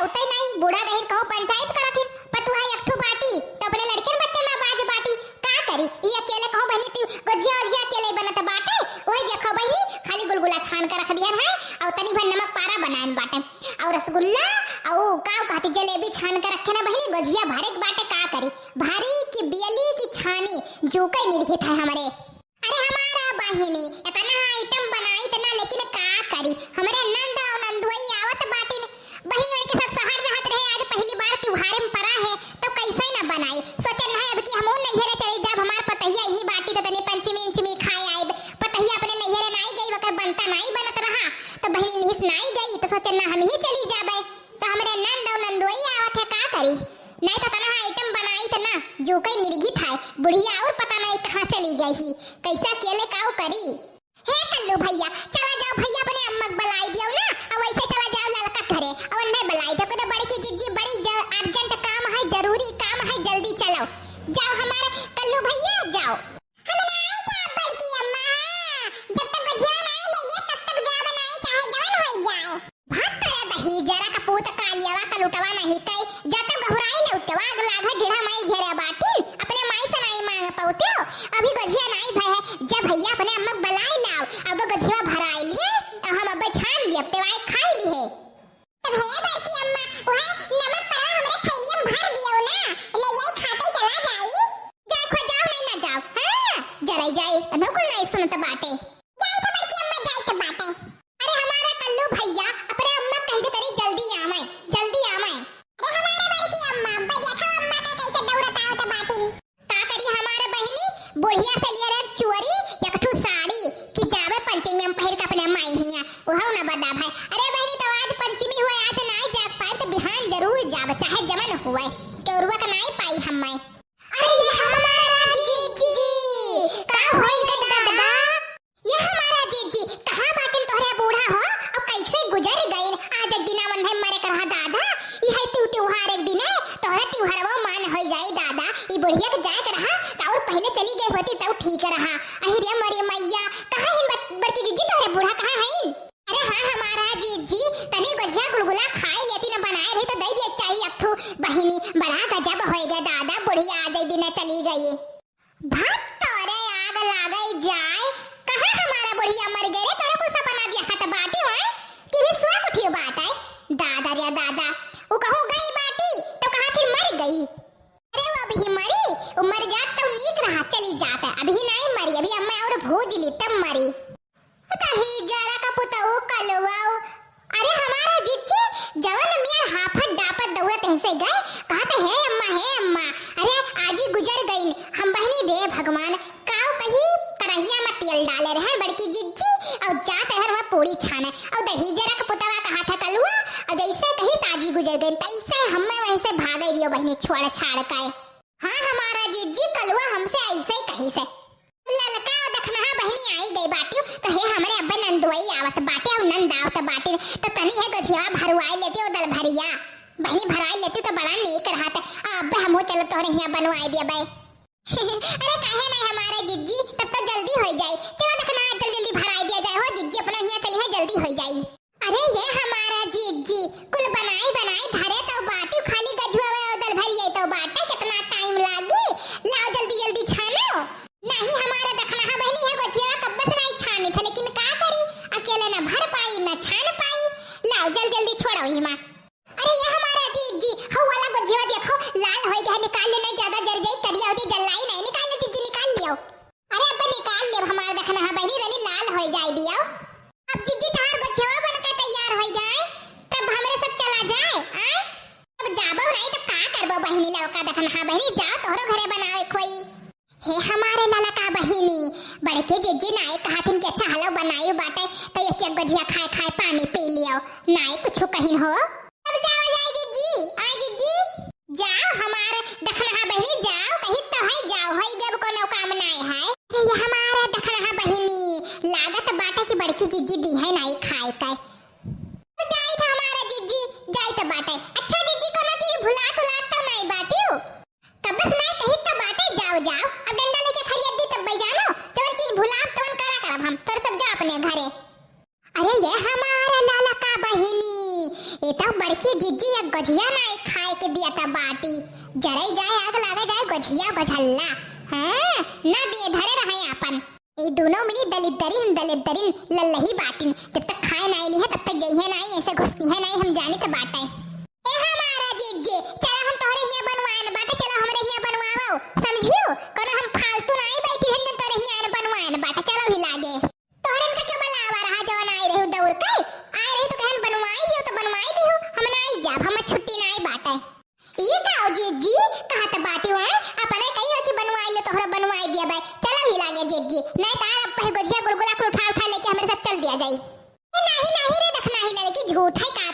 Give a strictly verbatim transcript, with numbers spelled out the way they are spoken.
तै नाई, बूढ़ा गहिन कहूँ पंचायत करत हिन, पतुहा एक ठो बाटी, तो अपने लड़कियन बच्चन ना बाज बाटी, का करी? ई अकेले कहूँ बहिनी ती गोझिया ओझिया अकेले बनत बाटे, वही देखो बहिनी, खाली गुलगुला छान के रख दिहन है, और तनी भर नमक पारा बनाइन बाटे, और रसगुल्ला, और का कहती जलेबी छान के रखे ना बहिनी, गोझिया भरे के बाटे, का करी? भरी की बियली की छानी, जूकै निरखित है हमरे। अरे हमारा बहिनी, इतना item बनाई इतना, लेकिन का करी? हमरे नंद और नंदुई आवत बाटिन। बहिनी वही के सब शहर रहत रहे, आज पहली बार त्योहारे में पड़ा है, तो कैसे न बनाई? सोचन है अब कि हमहू नैहरे चली जाब, हमार पतहिया यही बाटी तो तनी पंचमी इंचमी खाए आइब। पतहिया अपने नैहरे नाई गई, ओकर बनता नाई बनत रहा, तो बहिनी निहिस नाई गई, तो सोचन ना हम ही चली जाबे। तो हमरे नंद और नंदोई आवत है, का करी? नहीं तो तनहा item बनाई त ना, जूकै निरगी थाय, बुढ़िया और पता नहीं कहाँ चली गई ही, कैसे अकेले काऊ करी? हे कल्लू भैया, चला जाओ भैया, अपने अम्मा के बुलाई दियो ना, और वैसे चला जाओ ललका घरे, और उन्हें बुलाई दो, तो बड़की जिज्जी बड़ी ज-, urgent काम है, जरूरी काम है, जल्दी चलो, जाओ हमारे कल्लू भैया, जाओ। हम नाई जाब बड़की अम्मा, हाँ। जब तक गोझिया नाई लइए, तब तक जाब नाई, चाहे जवन होई जाए। भाग तोरे दही जरा का पूत कालियावा का लुटवा नहीं कई, जब तक गहुराई ले उत्ते वाग लाग है, ढीढ़ा माई घेरे बाटिन, अपने माई से नाई मांग पौते हो। अभी गोझिया नाई भय है, जब भैया अपने अम्मा के बुलाई लाओ, अब गोझिया भराई लिए, हम अब छान दिए, अब तेवाई खाई ली है। तब हे बड़की अम्मा, वह नमक परा हमरे थैलिया में भर दियो ना, ले जाई खाते चला जाई। जाए खो जाओ, नहीं ना जाओ। हाँ, जराई जाए, अनो कुल नहीं सुनत बाटे। जाई तो बड़की अम्मा, जाई तो बाटे। अरे हमारा कल्लू भैया, अपने अम्मा कही दे तनी जल्दी आवे, जल्दी आवे। अरे हमारा बड़की अम्मा, अब्बा देखो अम्मा का कैसे दौड़त आवत बाटिन। का करी हमार बहिनी, बुढ़िया से लिया रहे चुअरी, एक ठू साड़ी, कि जावे पंचमी में पहिर के अपने माई हिया, उहौ न बदा भाई। अरे बहिनी, तो आज पंचमी हुए, आज नाई जाग पाए, तो बिहान जरूर जावे, चाहे जमन हुए, केउरुआ के नाई पाई हम मैं। अरे ये हमारा जिज्जी, का होई गई दादा? ये हमारा जिज्जी, कहाँ बाटिन तोहरे बूढ़ा हो? और कैसे गुजर गइन? आज एक दिना मन है मरे के रहा दादा, ई है तू त्योहार एक दिन है, तोहरा त्योहारवा मान होई जाई दादा। ई बुढ़िया के जाए के रहा, तो और पहले चली गई होती तब ठीक रहा। अहि रे मोरी मैया, कहाँ हिन बर-, बड़की जिज्जी तोहरे बूढ़ा कहाँ हइन? अरे हाँ हमारा जिज्जी, तनी गोझिया गुलगुला खाई लेती न बनाए रही तो दे दिए चाही एक ठू बहिनी, बड़ा गजब होई गए दादा, बुढ़िया आज एक दिन चली गई। भक तोरे आग लागै जाए, कहाँ हमारा बुढ़िया मर गई रे? तोरे कुल सपना देखत बाटी होए कि भी सुआ उठियो बात है। दादा रे दादा, उ कहूँ गई बाटी तो कहाँ फिर मर गई? अरे वो अभी मरी, उ मर जात तो नीक रहा, चली जात, अभी नहीं मरी, अभी अम्मा और भूज ली तब मरी। दही जरा का पुतऊ कलुआऊ। अरे हमारा जिज्जी जवन मियाँ हाफत डापत दौड़त ऐसे गए, कहत, "हे अम्मा, हे अम्मा, अरे आजी गुजर गईन।" हम बहिनी, "दे भगवान, काऊ कही, करहिया में तेल डाले रहन बड़की जिज्जी और जात रहन वहाँ पूरी छाने और दही जरा का पुतवा कहत है कलुआ और जैसे कही आजी गुजर गईन तैसे हमें वहीं से भागे दियो बहिनी छोड़ छाड़ के।" हाँ हमारा जिज्जी कलुआ हमसे ऐसे ही कही से। ललका और दखनहा बहिनी आई गई बाटियो, तो हे हमरे अब्बे नंदुआई आवत बाटे और नंद आवत बाटे, तो तनी है गोझिया भरुआई लेती और दलभरिया बहिनी भराई लेती तो बड़ा नीक रहत। आ अब्बे हमहू चलो तोहरे हियाँ बनवाई दिया बे। अरे काहे नहीं हमारे जिज्जी, तब तो जल्दी होई जाई। चलो दखनहा जल्दी जल्दी भराई दिया जाए हो जिज्जी, अपना हियाँ चली है जल्दी होई जाई। अरे ये हमारा जिज्जी, कुल बनाई बनाई धरे तो बाटी, खाली गझुआ वे उधर भरिए तो बाटे, कितना time लागी? लाओ जल्दी जल्दी छानो। नहीं हमारा दखनहा बहिनी है गोझिया, कब्बे से नहीं छानी था, लेकिन का करी, अकेले न भर पाई न छान पाई। लाओ जल्दी जल्दी छोड़ो ही माँ। अरे ये हमारा जिज्जी, हौ वाला गोझिया देखो, लाल होई गया, निकाल लो, नहीं ज्यादा जर जाई, करिया हो जाई, जल्लाई नहीं, निकाल लो जिज्जी, निकाल लियो। अरे अब निकाल लेब हमार दखनहा बहिनी, रनी लाल होई जाए दियो। अब जिज्जी तहार गोझिया बन के तैयार होई जाए, तब हमरे सब चला जाए, आए? अब जाबो नहीं तब का करबो बहिनी, ललका दखनहा बहिनी, जाओ तोहरो घरे बनावे खोई। हे हमारे ललका बहिनी, बड़के जिज्जी नाई कहथिन कि अच्छा हलवा बनाई बाटे, तो एक एक गोझिया खाए खाए पानी पी लियो, नाई कुछ कहिन हो। अब जाओ जाए जिज्जी, आए जिज्जी। जाओ हमार दखनहा बहिनी, जाओ, कही तो है, जाओ, है जब कोनो काम नाय है। अरे ये हमार दखनहा बहिनी, लागत बाटे कि बड़की जिज्जी दी है नाई खाए के। तो जाई था हमारा जिज्जी, जाई तो बाटे। अच्छा जिज्जी, कोनो चीज भुलात उलात तो नाय बाटियो? कब से नाय कही तो बाटे, जाओ, जाओ। अब डंडा लेके खड़ी अद्दी तब जानो, जवन चीज भुलाब तवन करा करब हम, तोर सब जा अपने घरे। अरे ये हमार ललका बहिनी, ये तो बड़की जिज्जी, एक गोझिया नाई खाए के दिया त बाटी। जरई जाए, आग लागे जाए, गोझिया गोझल्ला। हाँ, ना दिए धरे रहे आपन। ई दुनो मिली दलिद्दरिन, दलिद्दरिन लल्लही बाटिन। जब तक खाए नाई लिहे, तब तक जइहे नाई, ऐसे घुसकिहे नाई, हम जानी त बाटे। ए हमारा जिज्जी, चला हम तोहरे हियां बनवाए न बाटे, चला हमरे हियां बनवावो, समझियो? कोनो हम फालतू नाई बैठी हन, जन तोहरे हियां न बनवाए न बाटे, चला ही लागे। तोहरन का के बलावा रहा, जवन आए रहू दौड़ के, आए रही तो कहन बनवाई लियो तो बनवाई दिहू, हम नाई जाब, हम छुट्टी नाई बाटे। ई का हो जिज्जी, कहत बाटी वहाँ, अपने कही हो कि बनवाई लियो, तोहरा बनवाई दिया बाई, चला ही लागे जिज्जी, नहीं तो आप पही गोझिया गुलगुला कुल उठा उठा लेके हमरे साथ चल दिया जाई। ए, नाही, नाही रे, देख, नाही लड़की, झूठ है का?